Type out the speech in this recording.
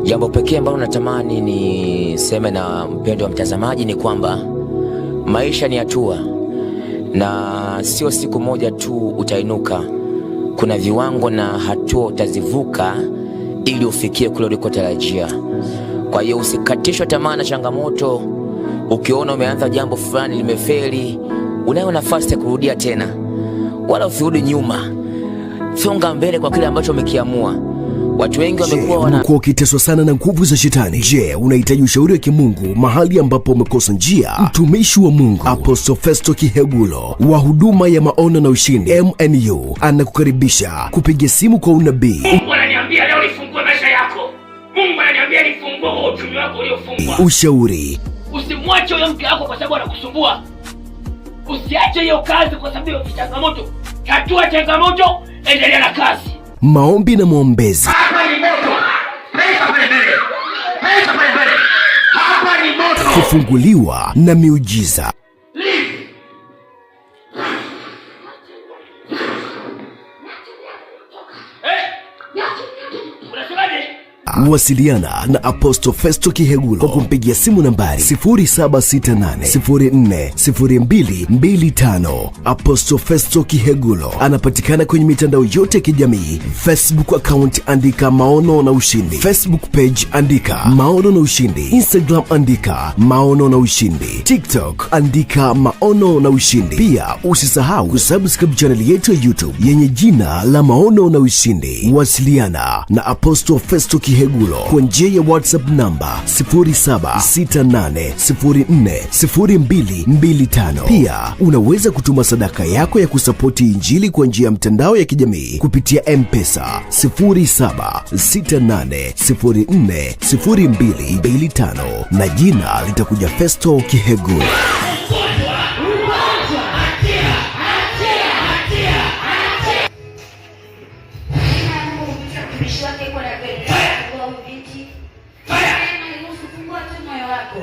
Jambo pekee ambalo natamani niseme na mpendo wa mtazamaji ni kwamba maisha ni hatua na sio siku moja tu utainuka. Kuna viwango na hatua utazivuka ili ufikie kule ulikotarajia. Kwa hiyo usikatishwe tamaa na changamoto. Ukiona umeanza jambo fulani limefeli, unayo nafasi ya kurudia tena, wala usirudi nyuma. Songa mbele kwa kile ambacho umekiamua. Watu wengi wamekuwa wana Umekuwa ukiteswa sana na nguvu za shetani. Je, unahitaji ushauri wa kimungu mahali ambapo umekosa njia? Mtumishi wa Mungu Apostle Festo Kihegulo wa huduma ya Maono na Ushindi MNU anakukaribisha kupiga simu kwa unabii, Mungu ananiambia leo nifungue maisha yako. Mungu ananiambia nifungue kwa uchumi wako uliofungwa. Ushauri, Usimwache huyo mke wako kwa sababu anakusumbua. Usiache hiyo kazi kwa sababu ya changamoto. Tatua changamoto, endelea na kazi. Maombi na maombezi. Hapa ni moto. Pesa pale mbele. Pesa pale mbele. Hapa ni moto. Kufunguliwa na miujiza. Leave. Eh? Unasemaje? Wasiliana na Apostle Festo Kihegulo kwa kumpigia simu nambari 0768040225. Apostle Festo Kihegulo anapatikana kwenye mitandao yote ya kijamii. Facebook account andika Maono na Ushindi, Facebook page andika Maono na Ushindi, Instagram andika Maono na Ushindi, TikTok andika Maono na Ushindi. Pia usisahau kusubscribe channel yetu ya YouTube yenye jina la Maono na Ushindi. Wasiliana na Apostle Festo Kihegulo kwa njia ya WhatsApp namba 0768040225. Pia unaweza kutuma sadaka yako ya kusapoti Injili kwa njia ya mtandao ya kijamii kupitia M-Pesa 0768040225 na jina litakuja Festo Kihegulo. Mtumishi wake kwa